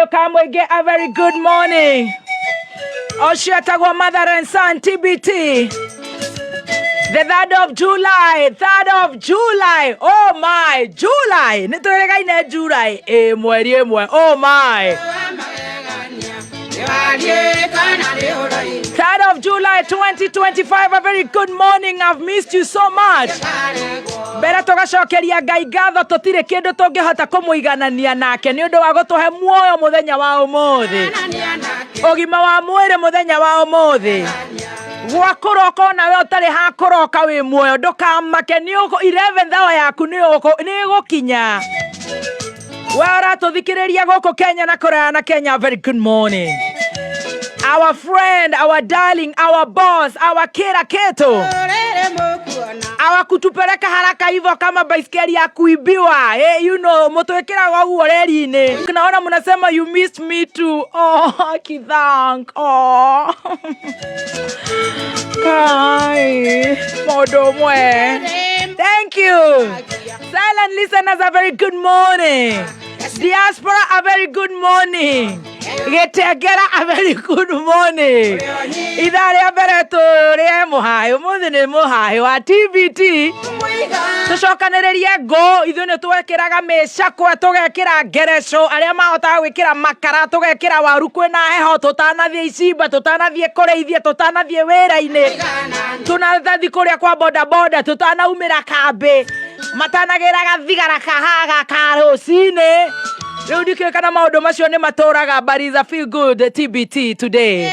Kayũ ka mũingĩ, a very good morning. Ũcio etagwo Mother and Son TBT. The 3rd of July, 3rd of July. Oh my, July. Nĩ twĩrĩgaine July ĩ mweri ĩmwe. Oh my. 3rd of July 2025. A very good morning. I've missed you so much. Mbere tũgacokeria Ngai ngatho tũtirĩ kĩndũ tũngĩhota kũmũiganania nake nĩ ũndũ wa gũtũhe muoyo mũthenya wa ũmũthĩ, ũgima wa mwĩrĩ mũthenya wa ũmũthĩ, gwa kũroka onawe ũtarĩ ha kũroka wĩ muoyo, ndũkamake nĩ 11th hour yaku nĩ ĩgũkinya. We ũratũthikĩrĩria gũkũ Kenya na kũraya na Kenya, very good morning. Our friend, our darling, our boss, our kila kitu, our kutupeleka haraka hivyo kama baiskeli ya kuibiwa. Hey, mũtwĩkĩraga ũguo reri-inĩ. Naona mnasema you missed me too. Oh, thank. Oh. Kai, mũndũ ũmwe. Thank you. Silent listeners, a very good morning. Diaspora, a very good morning. Gĩtengera, a very good morning. Ithaa rĩa mbere tũrĩe mũhaĩ, ũmũthĩ nĩ mũhaĩ wa TBT. Tũcokanĩrĩrie ngũ, ithuĩ nĩ twekĩraga mĩcakwe, tũgekĩra ngereco, arĩa mahotaga gwĩkĩra makara, tũgekĩra waru kwĩna heho, tũtanathiĩ icimba, tũtanathiĩ kũrĩithia, tũtanathiĩ wĩra-inĩ, tũnathiĩ kũrĩa kwa bodaboda, tũtanaumĩra kambĩ, matanagĩraga thigara kahaga ka rũcinĩ. Rĩu ndikĩũĩ kana maũndũ macio nĩ matũraga, but is a feel good TBT today.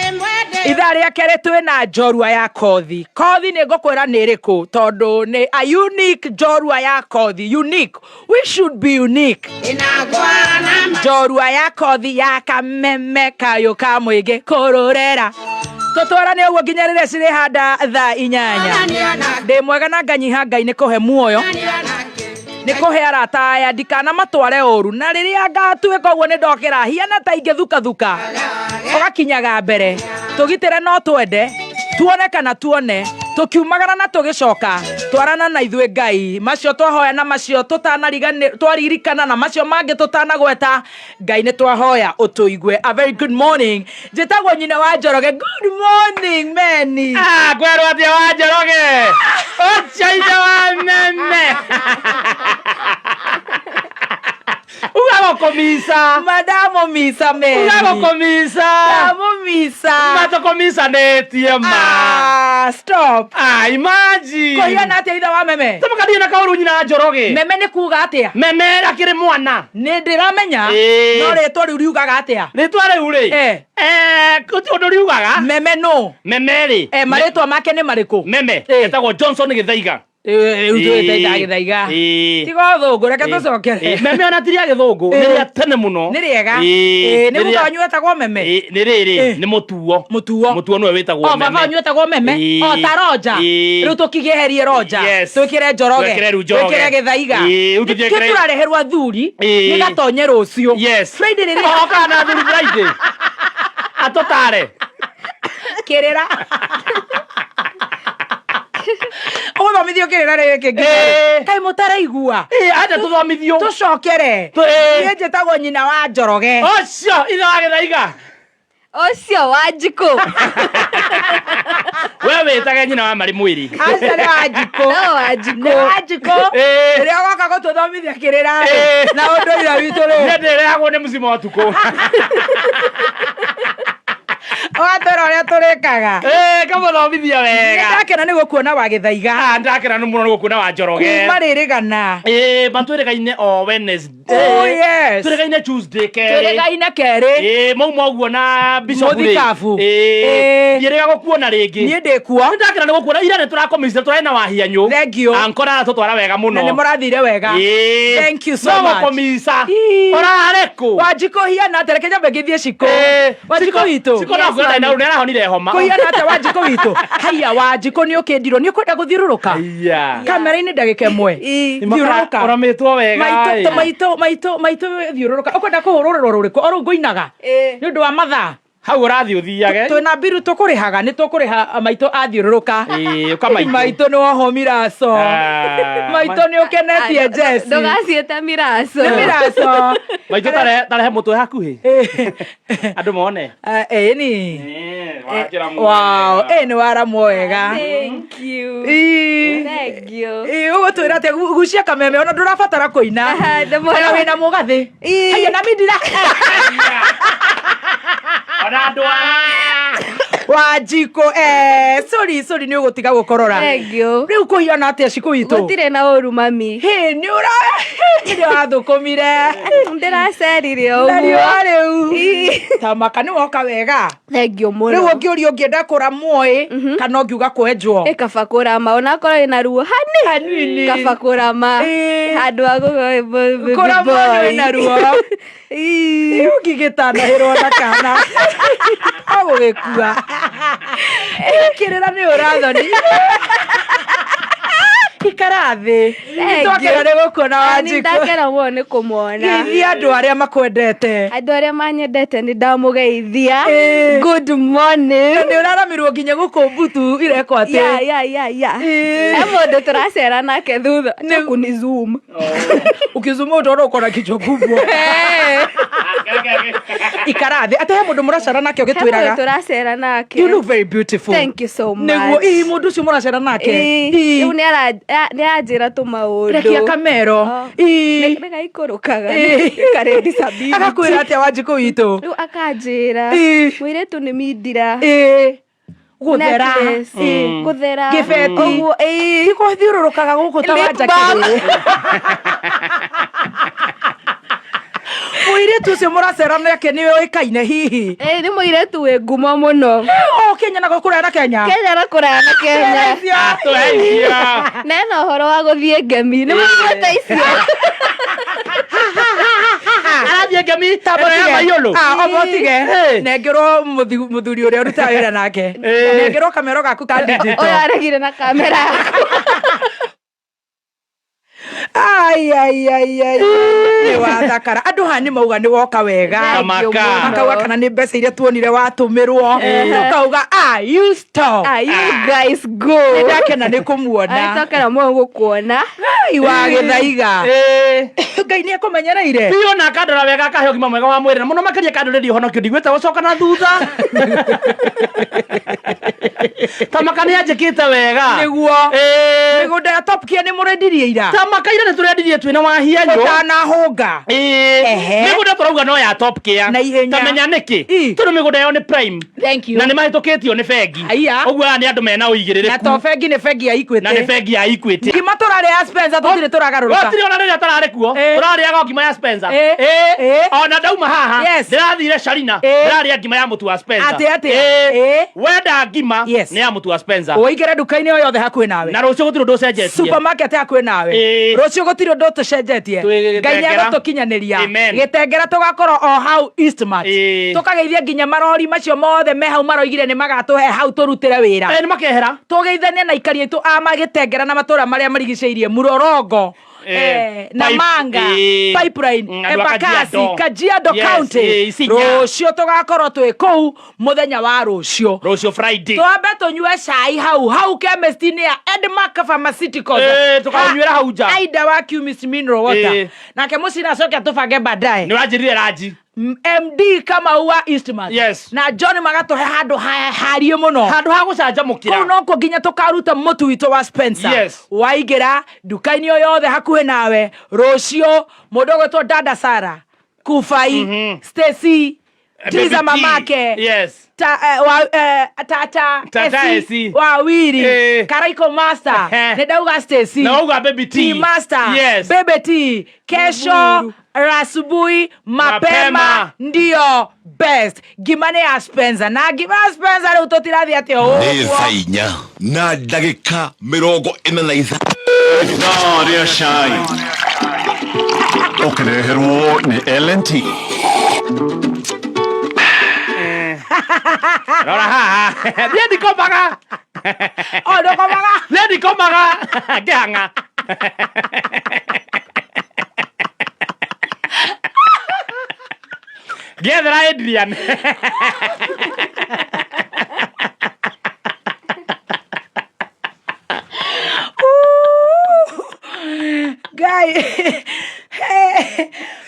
Ithaa rĩa kerĩ twĩna njorua ya kothi. Kothi nĩ ngũkwĩra nĩ ĩrĩkũ, tondũ nĩ a unique njorua ya kothi. Unique, we should be unique. Njorua ya kothi ya kameme kayũ ka mũingĩ kũrũrera tũtwarane ũguo nginya rĩrĩa cirĩhanda thaa 8. Ndĩ mwega na nganyiha Ngai nĩ kũhe muoyo, nĩ kũhe arata aya ndikana matware ũru, na rĩrĩa ngatuĩka ũguo nĩ ndokĩra hiana ta ingĩthukathuka ũgakinyaga mbere. Tũgitĩre no twende tuone kana tuone tũkiumagara na tũgĩcoka, twarana na ithuĩ Ngai. Macio twahoya na macio tũtanarigani twaririkana na macio mangĩ tũtanagweta, Ngai nĩ twahoya ũtũigue. A very good morning. Njĩtagwo nyina wa Njoroge. Good morning, meni. Ah, kwerwo atĩa wa Njoroge? Ũcio ithe wa meme. Uga gũkũmica. Madamu misa meni. Uga gũkũmica. Madamu misa. Matũkũmicanĩtie ma. Ah, stop. Ah, imagine. Kũhiana atĩa ithe wa meme? Tũmũkathiĩ na kaũru nyina wa Njoroge. Meme nĩ kuga atĩa? Meme akĩrĩ mwana. Nĩ ndĩramenya. Ĩĩ. No rĩtwa rĩu riugaga atĩa? Rĩtwa rĩu rĩ. Eh. Gũtirĩ ũndũ riugaga. Meme nũ? Meme rĩ. Marĩtwa make nĩ marĩkũ? Meme Eh. etagwo Johnson Gĩthaiga. Rĩu twĩte Gĩthaiga. Ĩĩ. Tiga ũthũngũ, reke tũcokere. Ĩĩ, meme ona ti rĩa gĩthũngũ, nĩ rĩa tene mũno. Nĩ rĩega. Ĩĩ, Ĩĩ, nĩ nĩ guka rĩa- wanyu wetagwo meme? Ĩĩ, nĩ rĩrĩ, Ĩĩ. nĩ mũtuo. Mũtuo. Mũtuo nĩwe wĩtagwo O meme. baba wanyu wetagwo meme? Ĩĩ. O ta Roja? Ĩĩ. Rĩu tũkĩgĩeherie Roja. Yes. Twĩkĩre Njoroge. Twĩkĩre rĩu Njoroge. Twĩkĩre Gĩthaiga. Ĩĩ, rĩu tũthiĩ Nĩkĩo kĩre- tũrareherwo athuri Ĩĩ. nĩ gatonye rũciũ. Yes. Friday rĩrĩa Okaga na athuri Friday. Atũtare. Kĩrĩra. Ũgũthomithio kĩrĩra rĩkĩ? Ĩĩ. Kaĩ mũtaraigua? Ĩĩ, anja tũthomithio. Tũcokere. Ĩĩ. Niĩ njĩtagwo nyina wa Njoroge. Ũcio ithe wa Gĩthaiga. Ũcio wa Njikũ. We wĩtage nyina wa marĩ mwĩrĩ. Aca nĩ wa Njikũ. No wa Njikũ. Nĩ wa Njikũ. Ĩĩ. Rĩrĩa ũgoka gũtũthomithia kĩrĩra rĩ, Ĩĩ. na ũndũire witũ rĩ. Niĩ ndĩrehagwo nĩ mũcimo ũtukũ. Ũgatwĩra ũrĩa tũrĩkaga. Ĩĩ, ngamũthomithia wega. Nĩndakena nĩ gũkuona wa Gĩthaiga. Ah, ndakena nĩ mũno nĩ gũkuona wa Njoroge. Kuma rĩrĩgana. Ĩĩ, matwĩrĩgaine o Wednesday. Oh, yes. Twĩrĩgaine Tuesday kerĩ. Twĩrĩgaine kerĩ. Ĩĩ, mauma ũguo na Bishop rĩ. Mũthikabu. Ĩĩ. Ĩĩ. Ndiĩrĩga gũkuona rĩngĩ. Niĩ ndĩ kuo. Nĩndakena nĩ gũkuona. Ira nĩtũrakomicire tũrarĩ na wahianyũ. Thank you. Ankora aratũtwara wega mũno. Na nĩ mũrathire wega. Ĩĩ. Thank you so No much. gũkũmica. Ii. Ũrarĩ kũ? Wanjikũ hiana atĩa? Reke nyambe ngĩthiĩ Cikũ. Ĩĩ. Wanjikũ witũ. Cikũ no kuona ndarĩ na nĩarahonire homa. Kũhiana atĩa Wanjikũ witũ? Haiya Wanjikũ nĩ ũkĩndirwo. Nĩ ũkwenda gũthiũrũrũka? Haiya. Kamera-inĩ ndagĩka ĩmwe. Thiũrũrũka. Ũramĩtwo wega. Maitũ ĩ. maitũ maitũ maitũ thiũrũrũka. Ũkwenda kũhũrũrĩrwo rũrĩkũ? O rũu ngũinaga. Ĩĩ. Nĩ ũndũ wa mathaa. Hau ũrathiĩ ũthiage. Twĩna mbiru tũkũrĩhaga, nĩ tũkũrĩha maitũ athiũrũrũka. Ĩĩ, ũka maitũ. Maitũ nĩ wohwo miraco. Ah, Maitũ nĩ ũkenetie Jesse. Ndũgaciĩte miraco. Nĩ miraco. Maitũ tarehe mũtwe hakuhĩ andũ mone. Ĩni. Eh, wakĩra mũno Wow, wega. ĩ nĩ waramwo wega. Thank you. Ĩ. Thank you. Ĩ, ũgũtwĩra atĩa? Gucia kameme ona ndũrabatara kũina. Aha, ndĩmwĩra- Ona wĩna mũgathĩ. Ĩ. Haiya na mindira. Ona ndwara. Wanjikũ, eh, sorry, sorry nĩ ũgũtiga gũkorora. Thank you. Rĩu kũhiana atĩa cikũ witũ? Gũtirĩ na ũru mami. Hĩ, nĩ ũra nĩ wathũkũmire. Ndĩracerire Na ũguo. riũa rĩu. Ĩ. Tamaka nĩ woka wega. Thank you mũno. Rĩu ũngĩũria ũngĩenda kũramwo ĩ, kana ũngiuga kwenjwo. Ĩ kaba kũrama onakorwo ĩna ruo hani Hanini. kaba kũrama Ĩ. handũ ha Kũramwo nĩ wĩna ruo. Ĩ. Ũngĩgĩtanahĩrwo na kana agũgĩkua. Kĩrĩra nĩ ũrathoni. Ikara thĩ. Thank Twakena you. nĩ gũkuona Nĩ Wanjikũ. ndakena mũno nĩ kũmuona. Geithia andũ arĩa makwendete. Andũ arĩa manyendete nĩ ndamũgeithia. Ĩ. Good morning. Nĩ ũraramirwo nginya gũkũ mbutu irekwo atĩ. Ya, ya, ya, ya. Ĩ. He mũndũ tũracera nake thutha. Acha kunizoom. Ukizuma utaona uko na kichwa kubwa. Ikara thĩ. Atĩ he mũndũ mũracera nake He mũndũ ũgĩtwĩraga. tũracera nake. You look very beautiful. Thank you so much. Nĩguo ĩ mũndũ ũcio mũracera nake. Ĩ, Ĩ. rĩu nĩ aranjĩra tũmaũndũ. Rekia kamero. Oh. Ĩ. Nĩ gaikũrũkaga. Ĩ. Karĩ disability. Agakwĩra atĩa Wanjikũ witũ? Rĩu akanjĩra Ĩ. mũirĩtu nĩ mindira. Ĩ. Gũthera. Necklace. Ĩ. Gũthera. Gĩbeti. Ũguo, ĩ. Ti gũthiũrũrũkaga gũkũ ta Lip wanja balm. kĩrĩ. Mũirĩtu ũcio mũracera nake nĩ ũĩkaine hihi. Ĩ, nĩ mũirĩtu wĩ ngumo mũno. O Kenya na kũraya na Kenya. Kenya na kũraya na Kenya. Atũheithia. Na ena ũhoro wa gũthiĩ ngemi. Nĩ mũiguĩte icio? Arathiĩ ngemi ĩno ya Maiyũlũ. Ah, omotige. Ĩ. Nengerwo mũthuri ũrĩa ũrutaga wĩra nake. Ĩ. Nengerwo kamero gaku ka digital. Ũyũ aregire na kamera yaku. Ai ai ai ai. Nĩ wathakara. Andũ haha nĩ mauga nĩ woka wega. Thank you Tamaka. mũno. Makauga kana nĩ mbeca iria tuonire watũmĩrwo. Tũkauga ah you stop. Ah, you guys go. Nĩ ndakena nĩ kũmuona. Twakena mũno gũkuona. Ai wa gĩthaiga. Ĩ. Ngai nĩ akũmenyereire. Biũ na akandora wega akahe ũgima mwega wa mwĩrĩ na mũno makĩria akandũrĩria ũhonokio ndigwĩte gũcoka na thutha. Tamaka nĩ anjĩkĩte wega. Nĩguo. Ĩ. Mĩgũnda ya Top Gear nĩ mũrendirie ira. Tamaka ira nĩ tũrendirie twĩna wahianyũ. Ũtanahũnga. Ĩ. Ehe. Mĩgũnda tũrauga no ya Top Gear. Na ihenya. Tamenya nĩkĩ? Ĩ. Tondũ mĩgũnda yao nĩ prime. Thank you. Na nĩ mahĩtũkĩtio nĩ bengi. Aya. Ũguo aya nĩ andũ mena Na ũigĩrĩrĩku. to bengi nĩ bengi ya Equity. Na nĩ bengi ya Equity. Ngima tũrarĩa Spencer tũtirĩ tũragarũrũka. Gũtirĩ ona rĩrĩa tararĩ kuo. Ĩ. Tũrarĩaga ngima ya Spencer. Ĩ. Ĩ. Ĩ. Ona ndauma haha. Yes. Ndĩrathire Sharina. Ĩ. Ndĩrarĩa ngima ya mũtu wa Spencer. Atĩ, atĩa? Ĩ. Ĩ. Wenda ngima Yes. nĩ ya mũtu wa Spencer. Ũingĩre nduka-inĩ o yothe hakuhĩ nawe. Na rũciũ gũtirĩ ũndũ ũcenjetie. Supermarket hakuhĩ nawe. Ĩ. Rũciũ gũtirĩ ũndũ tũcenjetie. Twĩ Ngai nĩ Gĩtengera. agũtũkinyanĩria. Amen. Gĩtengera tũgakorwo o hau Eastmart. Ĩ. Tũkageithia nginya marori macio mothe me hau maroigire nĩ magatũhe hau tũrutĩre wĩra. Ĩ, nĩ makehera. Tũgeithanie na aikari aitũ a magĩtengera na matũra marĩa marigicĩirie Murorongo. Eh, Na pipe, Manga, eh, Pipeline, andũ a Embakasi, Kajiado. Kajiado Yes, County. Isinya. Rũciũ tũgakorwo twĩ kũu mũthenya wa rũciũ. Rũciũ Friday. Twambe tũnyue cai hau hau chemist-inĩ ya Edmark Pharmaceuticals. Tũkaũnyuĩra hau nja. Aida wa Chemist Mineral Water. Nake mũcina acoke atũbange baadaye. Nĩ ũranjĩrire ranji. MD Kamau wa Eastman. Yes. Na John magatũhe handũ harie mũno. Handũ ha gũcanjamũkĩra. Kũu nokuo nginya tũkaruta mũtu witũ wa Spencer. Yes. Waingĩra nduka-inĩ o yothe hakuhĩ nawe rũciũ mũndũ ũgwĩtwo Dada Sara, Kufai, Stacy, Baby Triza T. mamake. Yes. Ta, wa, tata Tata Esi, Esi. wa Wiri Karaiko Master Ehe. nĩ ndauga Stacy Na wauga Baby T. T Master Yes. Baby T kesho asubuhi mapema Mapema. ndio best ngima nĩ ya Spencer na ngima ya Spencer rĩu tũtirathiĩ atĩ o Nĩ ũguo thaa inya na ndagĩka 45. Ithaa rĩa cai ũkĩreherwo nĩ L&T. Rora haha. Niĩ ndikomaga. o ndũkomaga Niĩ ndikomaga. Ngĩhang'a. Ngĩethera Adrian. Ngai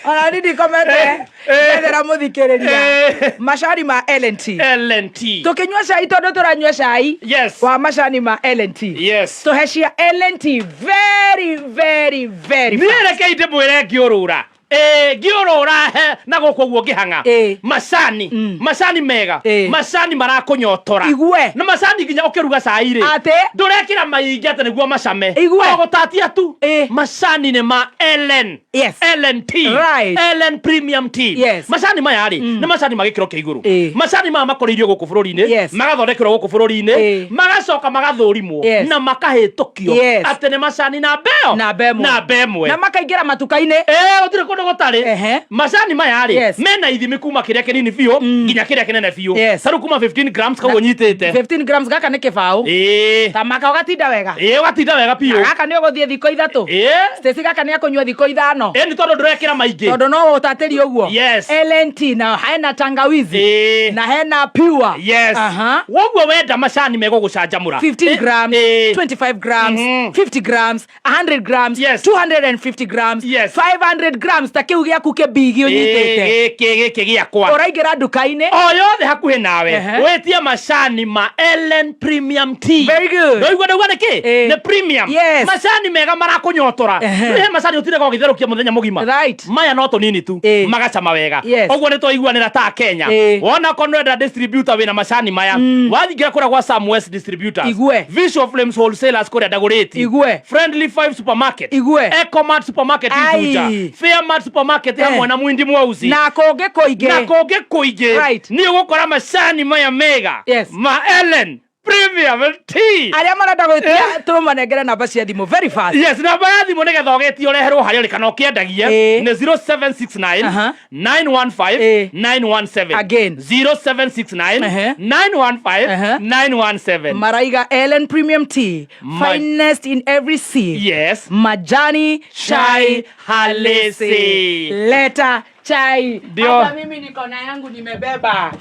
ona ni ndikomete ethera muthikiriria macani ma LNT LNT. tukinyua cai tondu turanyua cai Yes. wa macani ma LNT Yes. tuhe cia LNT very very very Niĩ fast. rekei ndĩmwĩre ngĩũrũra ĩ ngĩũrũra he na gũkũ ũguo ngĩhang'a Ĩ. macani macani mega Ĩ. macani marakũnyotora Igue. na macani nginya ũkĩruga cai rĩ Atĩ? ndũrekĩra maingĩ atĩ nĩguo macame Igue. o gũtatia tu Ĩ. macani nĩ ma LN Yes. LNT Right. LN Premium Tea Yes. macani maya rĩ nĩ macani ma gĩkĩro kĩa igũrũ Ĩ. macani maya makũrĩirio gũkũ bũrũri-inĩ Yes. magathondekerwo gũkũ bũrũri-inĩ Ĩ. magacoka magathũrimwo Yes. na makahĩtũkio Yes. atĩ nĩ macani namba ĩyo Namba ĩmwe. namba ĩmwe na makaingĩra matuka-inĩ ĩĩ gũtirĩ kũndũ gũtarĩ Ehe. macani maya rĩ Yes. mena ithimi kuma kĩrĩa kĩnini biũ nginya kĩrĩa kĩnene biũ Yes. tarĩu kuma 15 grams kau ũnyitĩte 15 grams gaka nĩ kĩbaũ ĩĩ tamaka ũgatinda wega ĩĩ ũgatinda wega biũ gaka nĩ ũgũthiĩ thikũ ithatũ ĩĩ Stacy gaka nĩ akũnyua thikũ ithano ĩĩ nĩ tondũ ndũrekĩra maingĩ tondũ no ũtatĩrie ũguo Yes. LNT na hena tangawizi ĩĩ na hena pure yes Aha. woguo wenda macani megũgũcanjamũra 15 grams, Ĩĩ. 25 grams, Mhm. 50 grams, 100 grams, Yes. 250 grams, Yes. 500 grams ta kĩu gĩaku kĩbigi ũnyitĩte Ĩĩ, gĩkĩ gĩkĩ gĩakwa ũraingĩra nduka-inĩ o yothe hakuhĩ nawe Ehe. wĩtie macani ma Ellen Premium Tea Very good. ndũigua ndauga nĩkĩ Ĩĩ. nĩ premium Yes. macani mega marakũnyotora Ehe. he macani ũtindaga ũgĩtherũkia mũthenya mũgima Right. maya no tũnini tu Ĩĩ. magacama wega Yes. ũguo nĩ twaiguanĩra ta Kenya Ĩĩ. wona korwo nĩũrenda distributor wĩna macani maya wathingĩra kũrĩa gwa Sam West Distributors Igue. Visual Flames Wholesalers kũrĩa Ndagũrĩti Igue. Friendly Five Supermarket Igue. Ecomart Supermarket Ai. Juja Fairmart Supermarket Eh. hamwe na Mwindi Mweusi na kũngĩ kũingĩ na kũngĩ kũingĩ Right. nĩ ũgũkora macani maya mega Yes. ma Ellen Premium Tea arĩa marenda gwĩtia tũmanengere namba cia thimũ very fast yes namba ya thimũ nĩgetha ũgĩtie ũreherwo harĩa ũrĩ kana ũkĩendagie Ĩĩ. nĩ 0769 Aha. 915 Ĩĩ. 917 Again. 0769 Ehe. 915 Ehe. 917 maraiga Ellen Premium Tea Ma- finest in every sea yes majani chai Chai halisi. leta chai Ndio. hata mimi niko na yangu nimebeba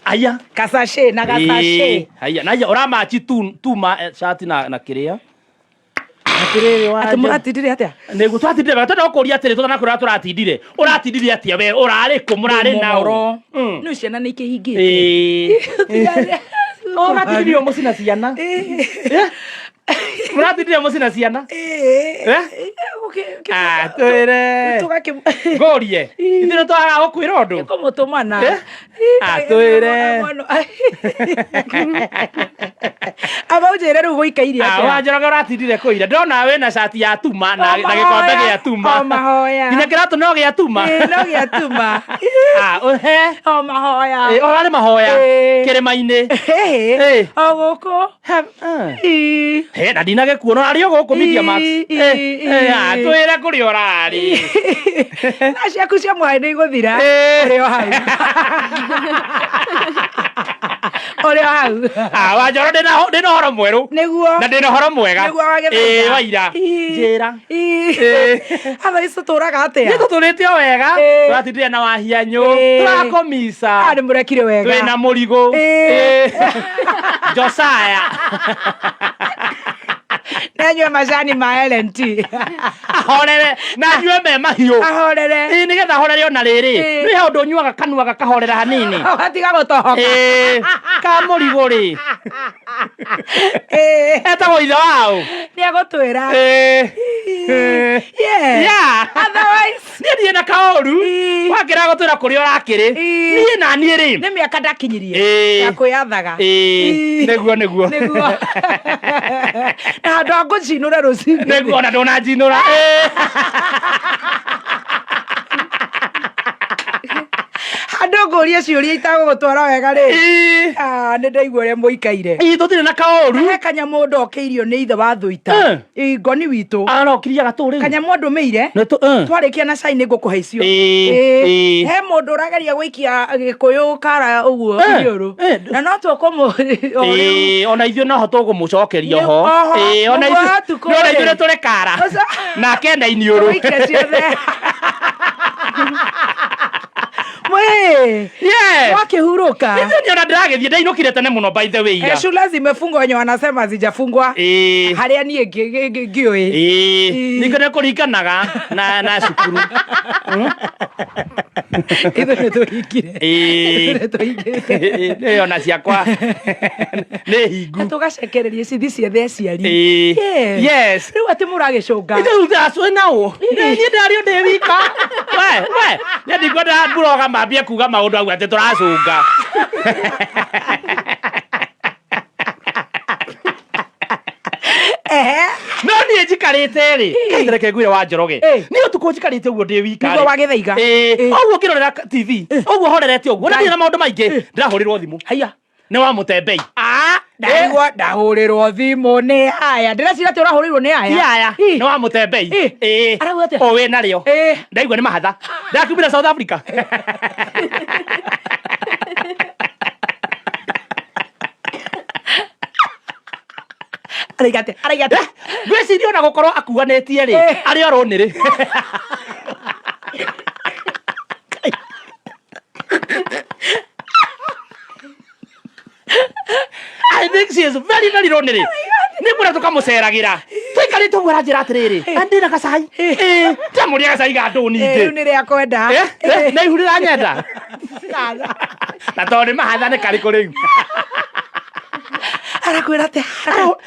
aya kasashe na kasashe Ĩĩ, haya na aya ũramachi tu tuma eh, shati na na kĩrĩa atĩrĩrĩ atĩ wanja mũratindire atĩa nĩguo twatindire wega twenda gũkũria atĩrĩ tũtanakwĩra tũratindire ũratindire atĩa we ũrarĩ kũ mũrarĩ nao Mũhoro. Mm. nĩ ciana nĩ ikĩhingĩte Ĩĩ. ũratindire mũciĩ na ciana mũratindire mũciĩ na ciana Eh? Ah, twĩre ngũrie ithuĩ nĩ twagaga gũkwĩra ũndũ kũmũtũmana Eh? Ah, twĩre. aba ũnjĩre rĩu gũikaire Ah, atĩa wanjoroge ũratindire kũira ndĩrona wĩna cati ya tuma na O na gĩkombe mahoya, gĩa tuma o mahoya. nginya kĩratũ no gĩa tuma Ĩĩ, no gĩatuma Ah, ũhe o mahoya Ĩ, ũrarĩ mahoya Ĩĩ. kĩrĩma-inĩ Ĩhĩ, Ĩĩ. o gũkũ Ĩĩ. He, na ndinagĩkuona ũrarĩ o gũkũ Media Max Ĩ, Eh, ĩ, eh, ah, ĩ. twĩre kũrĩa ũrarĩ na ciaku cia mwaĩ nĩ igũthira Ĩĩ. ũrĩ o hau ũrĩ o hau Ah, wanjoro ndĩna ndĩna ũhoro mwerũ nĩguo na ndĩna ũhoro mwega nĩguo wagĩthaiga. Ĩ, waira Ĩ. njĩra Ĩ. Ĩ. atha ici tũtũraga atĩa nĩ tũtũrĩte o wega Ĩ. tũratindire na wahianyũ Ĩ. tũrakomisa Ah, nĩ mũrekire wega twĩna mũrigũ Ĩ. Ĩ. Josiah nenyue macani ma LNT ahorere na anyue me mahiũ ahorere Ĩ, nĩgetha ahorere ona rĩrĩ Ĩ. nĩ he ũndũ ũnyuaga kanua gakahorera hanini gatiga gũtohoka Ĩ, ka mũrigũ rĩ Ĩ. etagwo ithe wao nĩ egũtwĩra Ĩ. Ĩ. Yeah. Yeah. Otherwise, niĩ ndirĩ na kaũru Ĩ. wakĩra gũtwĩra kũrĩa ũrakĩrĩ Ĩ. niĩ na niĩ rĩ nĩ mĩaka ndakinyirie Ĩ. ya kwĩyathaga Ĩ, Ĩ. nĩguo nĩguo nĩguo na handũ ha ngũcinũre rũcinĩ nĩguo ona ndũnanjinũra Ĩ. handũ ngũrie ciũria itagũgũtwara wega rĩ Ĩ. Ah, nĩ ndaigua ũrĩa mũikaire Ĩ, tũtirĩ na kaũru he kanyamũ ndokĩirio nĩ ithe wa thũita Eh. Ĩ, ngoni witũ arokirie gatũ rĩu kanyamũ andũmĩire Nĩ tũ- eh. twarĩkia na cai nĩ ngũkũhe icio Ĩ, Ĩ, ĩ. he mũndũ ũrageria gũikia gĩkũyũ kara ũguo Eh, iriũrũ eh. na no tũkũmũ o rĩu. Ĩ, ona ithuĩ noho tũkũmũcokeria Nĩ- ho oho, Ĩ, ona ũguo ithuĩ tukũ nĩ ona rĩ. ithuĩ nĩ tũrĩ kara Ũcio- nake enda iniũrũ Mũikie ciothe. Yes. Wakĩhurũka. Ithuĩ niona ndĩragĩthiĩ ndainũkire tene mũno by the way ira. Eh, shule zimefungwa wenye wanasema zijafungwa. Ĩĩ. Harĩa niĩ ngĩũĩ. Ĩĩ. Ĩĩ. Ningĩ nĩ kũringanaga na cukuru. Ithuĩ nĩ tũhingire. Ĩĩ. Ithuĩ nĩ tũhingĩte. Nĩ ona ciakwa nĩ hingu. Na tũgacekereria cithi ciethe aciari. Ĩĩ. Yes. Yes. Rĩu atĩ mũragĩcũnga. Ithe ndacwe nao. Niĩ ndarĩ o ndĩ wika. We, we, niĩ ndikwenda mburoga mambie kuga maũndũ au atĩ tũracũnga. Ehe. No niĩ njikarĩte rĩ, kaĩ reke ngwĩre wa Njoroge. Ĩ. Niĩ ũtukũ njikarĩte ũguo ndĩ wika. Nĩguo rĩ. wa Gĩthaiga. Ĩ, Ĩ. ũguo ngĩrorera TV, ũguo horerete ũguo, na ndirĩ na maũndũ maingĩ, ndĩrahũrĩrwo thimũ. Haiya. Nĩ wa mũtembei. Ah, ndaigua ndahũrĩrwo thimũ nĩ aya. Ndĩreciria atĩ ũrahũrĩirwo nĩ aya. Ti aya, Ĩ. nĩ wa mũtembei. Ĩ. Ĩ. Arauga atĩa? O wĩ narĩo. Ĩ. Ndaigua nĩ mahatha. Ndakumire South Africa. Araiga atĩa? Araiga atĩa? Ngwĩciria ona gũkorwo akuanĩtie rĩ, Ĩ. arĩ o rũnĩrĩ. I think she is very very lonely. Nĩ kwĩra tũkamũceragĩra. Tũikarĩte ũguo aranjĩra atĩrĩrĩ, "Andĩ na gacai." Ĩ, ndamũria gacai ga ndũ Ĩ, rĩu ningĩ. nĩ rĩa kwenda. Eh, eh, na ihu rĩranyenda. Na tondũ nĩ mahatha nĩ karĩkũ rĩu. Arakwĩra atĩa?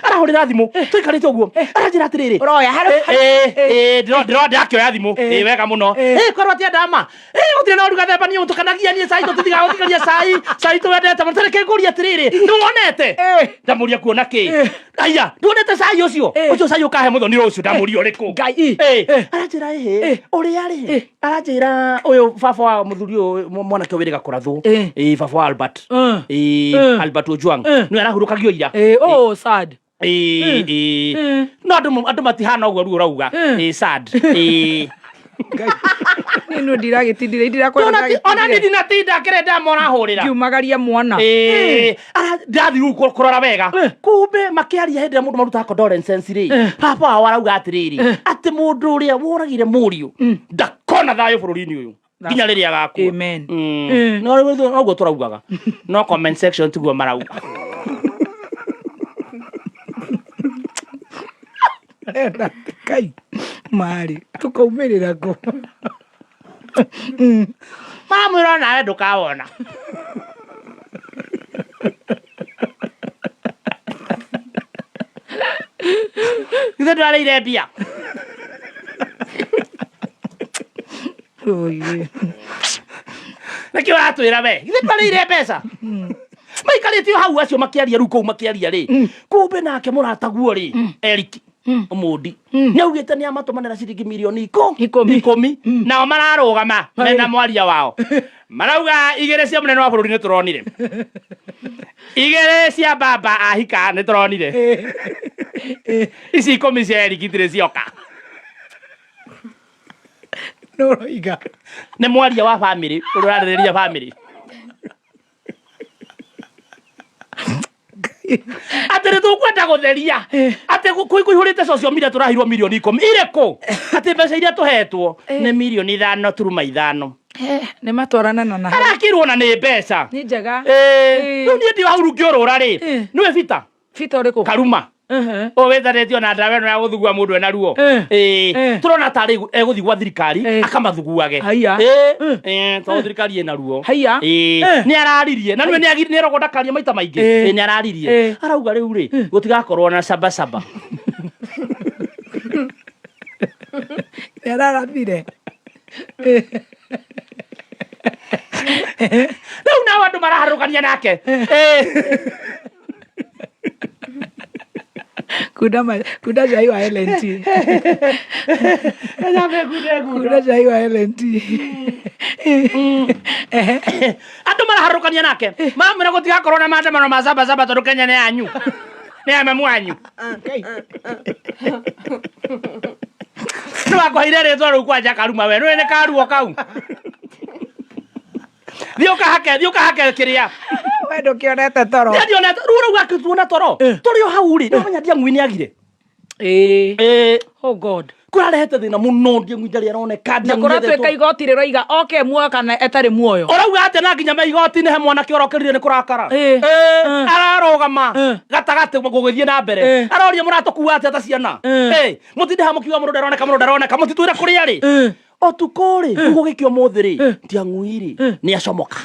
Arahũrĩra thimũ tũikarĩte ũguo aranjĩra atĩrĩrĩ Ũroya, harũ- Eh, eh, ndĩrakĩoya thimũ Eh. ĩ wega mũno Eh. ĩ korwo atĩa ndama ĩ gũtirĩ na ũruga themba niĩ ũtũkanagia niĩ cai tũtithigaga gũtigaria cai cai tũwendete mũno tareke ngũrie atĩrĩrĩ nĩwonete Eh. ndamũria kuona kĩ Eh. aya nduonete cai ũcio Eh. ũcio cai ũkahe mũthoni rũciũ ndamũria ũrĩkũ Ngai, ĩ. Eh. Eh. aranjĩra ĩhĩ Eh. ũrĩa rĩ Eh. aranjĩra ũyũ baba wa mũthuri ũyũ mwanake ũyũ wĩrĩga kũrathwo Eh. ĩ baba wa Albert Mm. ĩ Mm. Albert Ojwang Eh. nĩwe arahurũkagio ira Ĩ, oh, sad. Ĩ, ĩ. Mm. no andå matihana å guo ruo ũrauga Mm. Ĩ, sad Ĩ. Niĩ no ndiragĩtindire, ndirakwenda Ona ti- ona niĩ ndĩragĩtindire. ndinatinda kĩrĩa ndamorahũrĩra Ngiumagaria mwana. ndathiĩ rĩu kũrora wega Eh. kumbe makĩaria hĩndĩ ĩrĩa mũndũ marutaga condolences rĩ Eh. baba wao arauga atĩrĩrĩ atĩ mũndũ ũrĩa woragire mũriũ ndakona thayũ bũrũri-inĩ ũyũ nginya rĩrĩa agakua Amen. Mm. Eh. No noguo tũraugaga no comment section tiguo marauga Arenda atĩ, Ngai, marĩ tũkaumĩrĩra kũ? mamwĩra nawe ndũkawona ithe ndwarĩire mbia Oi, nĩkĩ ũratwĩra we ithe ndwarĩire mbeca maikarĩte o hau acio makĩaria rĩu kũu makĩaria rĩ kumbe nake mũrataguo rĩ Eric Omondi nĩ augĩte nĩ amatũmanĩra ciringi mirioni Ikũmi. ikũmi nao mararũgama mena mwaria wao marauga igĩrĩ cia mũnene wa bũrũri nĩ tũronire igĩrĩ cia baba ahika nĩ tũronire ici ikũmi cia Eric itirĩ cioka nĩ ũroiga. nĩ mwaria wa bamĩrĩ ũrĩa ũrarĩrĩria bamĩrĩ atĩ nĩ tũkwenda gũtheria atĩ kũihũrĩte social media tũraheirwo mirioni ikũmi irĩkũ atĩ mbeca iria tũhetwo nĩ mirioni ithano turuma ithano Eh, nĩ matwarana na na hau. arakĩrwo na nĩ mbeca Nĩ njega. Ĩĩ, rĩu niĩ ndio hau ngĩũrũra rĩ Eh. nĩwe bita Bita ũrĩkũ? karuma Ehe. å wĩtanĩtio na ndawa ĩno ya gũthugua mũndũ ena ruo Eh. Ĩĩ. Eh. tũrona tarĩ egũthiĩ gwa thirikari Eh. akamathuguage Haiya. Ĩĩ. Ĩĩ, tondũ thirikari ĩna ruo Haiya. Ĩĩ. Eh. nĩ araririe na nĩwe nĩ eragwo ndakaria maita maingĩ Eh. Ĩĩ, nĩ araririe Eh. arauga rĩu rĩ gũtigakorwo na sabasaba Nĩ ararathire. rĩu nao andũ maraharũkania nake Ĩĩ. Kunda kunda cai wa LNT. Kunda cai wa LNT. Ehe. andå maraharũkania nake mamwĩra gũtigakorwo na maandamano ma sabasaba tondũ kenya nĩ yanyu nĩ ya mamu wanyu nĩ wakũheire rĩtwa rĩu kwanja karuma we nĩwe nĩ karuo kau thiĩ ũkahake thiĩ ũkahake kĩrĩa We ndũkĩonete toro. ndionete rĩu ũrauga akĩtuona toro tũrĩ o hau rĩ nĩwamenya ndiang'ui nĩ agire Ĩĩ. Ĩĩ. Oh God. Kũrarehete thĩna mũno, Ndiang'ui ndarĩ aroneka. Na Ndiang'ui kũratuĩka endetwo. igoti rĩroiga oke muoyo kana etarĩ muoyo. Ũrauga atĩa? Na nginya maigoti-inĩ he mwanake ũrokĩrire nĩ kũrakara. Ĩĩ. Ĩĩ, ararũgama gatagatĩ gũgĩthiĩ na mbere, aroria, mũratũkua atĩa ta ciana? Ĩĩ, mũtinde ha mũkiuga mũndũ ndaroneka, mũndũ ndaroneka, mũtitwĩre kũrĩa rĩ ũtukũ rĩ. Rĩu gũgĩkĩa ũmũthĩ rĩ, Ndiang'ui rĩ nĩ acomoka.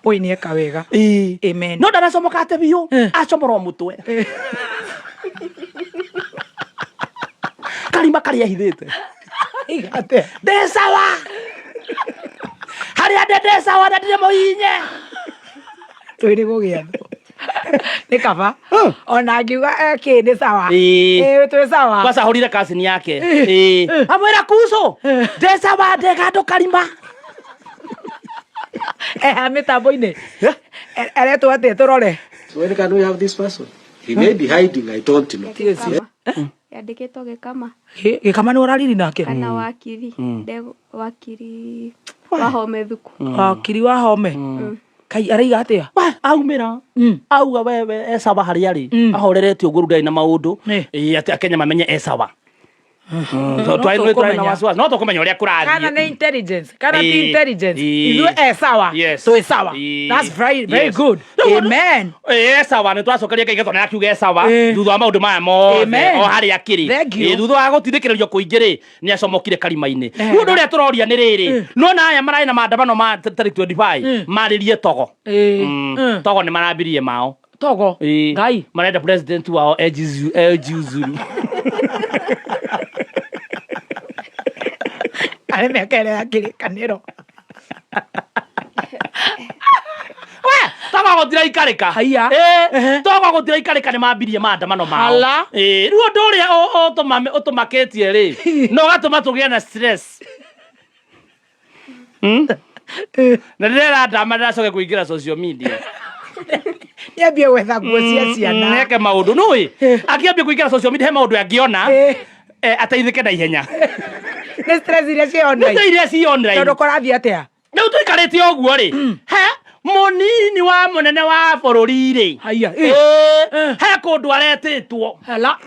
Oi, nĩ eka wega. Ĩĩ. Amen. No ndaracomoka atĩ biũ, acomorwo mũtwe karima karĩa ahithĩte. Igate. Ndecawa harĩa ndĩ, ndecawa na ndirĩ mũhinye. Twĩrĩ gũgĩathwo. Nĩ kaba. Ona angiuga ekĩ nĩ sawa. Ĩĩ. Ĩĩ, twĩ sawa. Kwanza ahũrire kasini yake. Ĩĩ. Amwĩra kucu ndecawa ndegandũ karima. Eha mĩtambo-inĩ. Aretwo atĩa tũrore? So when can we have this person? He may be hiding, I don't know. Gĩkama. Yandĩkĩtwo Gĩkama. Gĩkama nĩ ũrariri nake? Kana wakiri. Ndego wakiri Wahome Thuku. Wakiri wa Home. Kai araiga atĩa? Wa, aumĩra auga wewe ecawa harĩa rĩ ahorerete ũguo, rĩu ndarĩ na maũndũ. Ĩĩ, atĩ akenya mamenye ecawa. No Twarĩ na tũkũmenya. wasiwasi, no tũkũmenya ũrĩa Kana kũrathiĩ. nĩ intelligence, kana ti Ĩĩ. intelligence. Ĩĩ. Ithuĩ e sawa. Twĩ sawa. That's very very good. Rĩu Amen. Ĩĩ, ecawa nĩ twacokeria Ngai ngatho na akiuga ecawa Ĩĩ. thutha wa maũndũ maya mothe. Amen. O harĩa akĩrĩ. Thank you. Ĩĩ, thutha wa gũtindĩkĩrĩrio kũingĩ rĩ, nĩ acomokire karima-inĩ. Rĩu ũndũ ũrĩa tũroria nĩ rĩrĩ, nona aya mararĩ na maandamano ma tarĩki 25 marĩrie togo. Ĩĩ. Togo nĩ marambirie mao. Togo. Ĩĩ. Ngai. Marenda president wao ejiuzuru. Arĩ mĩaka ĩrĩa ya kĩrĩkanĩro. Togo gũtiraikarĩka. Haiya. Ĩĩ, togo gũtiraikarĩka, nĩ mambirie maandamano mao. Hala. Ĩĩ, rĩu ũndũ ũrĩa ũtũmakĩtie rĩ, na ũgatũma tũgĩe na stress. Na ndĩrera ndama ndĩracoke kũingĩra social media. Nĩambie gwetha nguo cia ciana. Neke maũndũ nũĩ akĩambia kũingĩra social media, he maũndũ angĩona ateithĩke na ihenya. Nĩ stress iria ciĩ online. Nĩ iria ciĩ online. Tondũ kũrathiĩ atĩa? Rĩu tũikarĩte ũguo rĩ, he mũnini wa mũnene wa bũrũri rĩ. Haiya. Ĩĩ, he kũndũ aretĩtwo. Hala.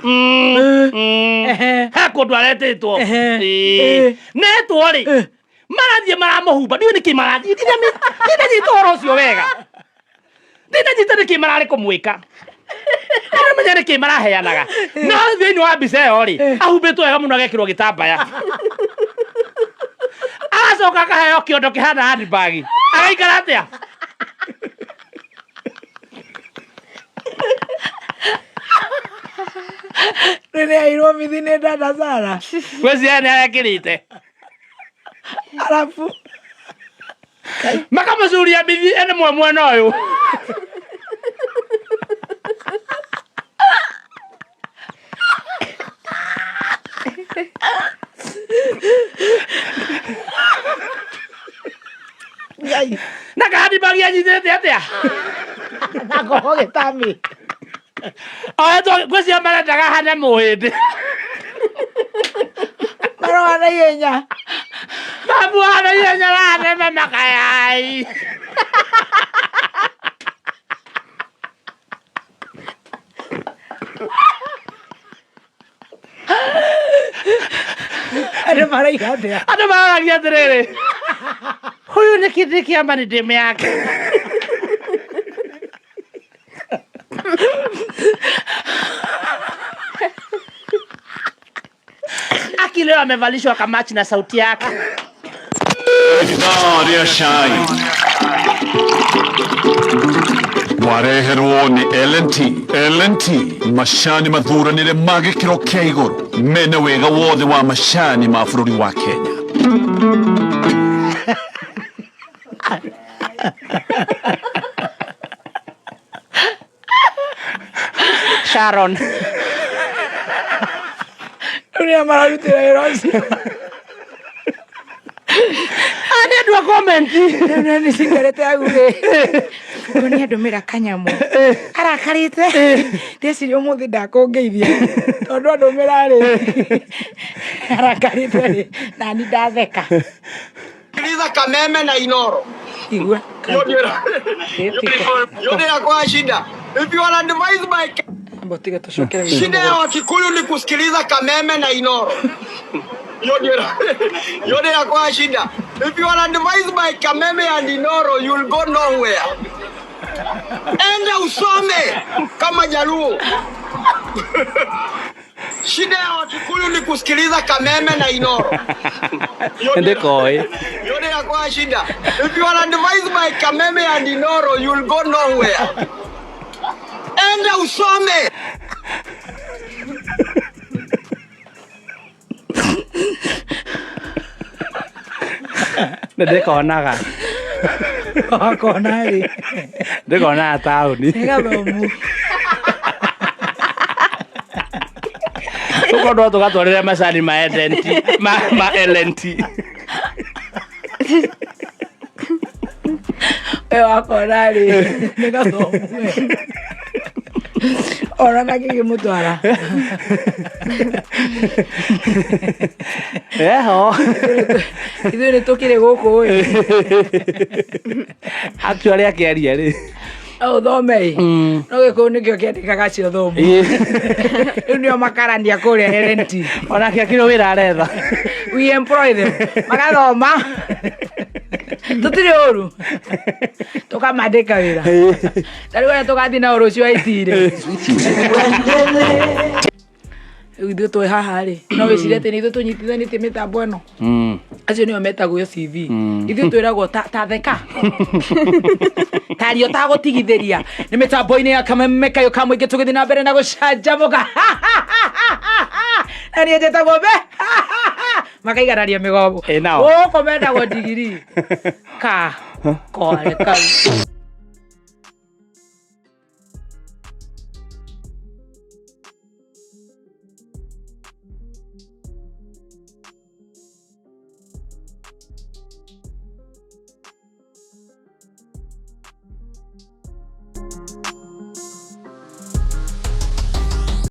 He kũndũ aretĩtwo. Ĩĩ. Netwo rĩ, marathiĩ maramũhumba, ndiũĩ nĩkĩ marathiĩ, ndinanyita ũhoro ũcio wega, ndinanyita nĩkĩ mararĩ kũmwĩka, ndinamenya nĩkĩ maraheanaga. No thĩinĩ wa mbica ĩyo rĩ, ahumbĩtwo wega mũno, agekĩrwo gĩtambaya, agacoka akaheo kĩondo kĩhana handbag, agaikara atĩa? Rĩrĩa airwo mithi nĩ dada Sara. Gwĩciria nĩ arekĩrĩte. Arabu Makamũcuria mithi ene mwe mwena ũyũ. Na kahandibagi anyitĩte atĩa? Na goho gĩtami. Oetwo ngwĩciria marendaga hane mũhĩndĩ. Maroa na ihenya. Mamuana ihenya raneme makayai. Andũ maraiga atĩa? Andũ maroragia atĩrĩrĩ, huyu nĩ kĩndĩ kĩamba nĩ ndĩme yake. Aki leo amevalishwa kamachi na sauti yake. Ithaa rĩa cai wareherwo nĩ L&T. L&T macani mathuranĩre ma gĩkĩro kĩa igũrũ, mena wega wothe wa macani ma bũrũri wa Kenya. Sharon. Rĩu nĩa mararutĩra wĩra ũcio? Andĩ andũ a comment. Rĩu nĩ cikarĩte hau rĩ, ũguo nĩ andũmĩra kanyamũ arakarĩte, ndeciria ũmũthĩ ndakũngeithia tondũ andũmĩra rĩ arakarĩte rĩ, nani ndatheka. Sikiliza Kameme na Inoro. Igua. Hiyo ndio kwa shida. If you are advised by Amba tiga tũcokere shida ya Wakikuyu ni kusikiliza Kameme na Inoro. Hiyo ndio hiyo ndio inakuwa shida. If you are advised by Kameme and Inoro, you'll go nowhere. Enda usome kama Jaluo. Shida ya Wakikuyu ni kusikiliza Kameme na Inoro. Hiyo ndio- Ndikoĩ. hiyo ndio inakuwa shida. If you are advised by Kameme and Inoro, you'll go nowhere. Enda usome. Nĩ ndĩkonaga. Wakona rĩ. Ndĩkonaga taũni. Nĩ gathomu. Tũkorwo no tũgatwarĩre macani ma LNT ma LNT. We wakona rĩ. Nĩ gathomu we. Ona na kĩgĩmũtwara. Eho. Ithuĩ nĩ tũkĩrĩ gũkũ ĩ. Actually akĩaria rĩ. No ũthome ĩ. No gĩkũyũ nĩkĩo kĩandĩkaga acio thomu. Rĩu nĩo makarania kũrĩa LNT. Onake akĩrĩ wĩra aretha. We employ them. Magathoma. Tũtirĩ ũru. Tũkamandĩka wĩra. Ta rĩu arĩa tũgathiĩ nao rũciũ IT-rĩ. Rĩu ithuĩ twĩ haha rĩ, no wĩcirie atĩ nĩ ithuĩ tũnyitithanĩtie mĩtambo ĩno. Acio nĩo metagwo CV. Ithuĩ twĩragwo ta theka. Tario tagũtigithĩria. Nĩ mĩtambo-inĩ ya Kameme kayũ ka mũingĩ tũgĩthiĩ na mbere na gũcanjamũka. Na niĩ njĩtagwo be. Makaiganaria mĩgomo. Ĩ nao. Gũkũ mendagwo ndigiri. Ka. Kore kau.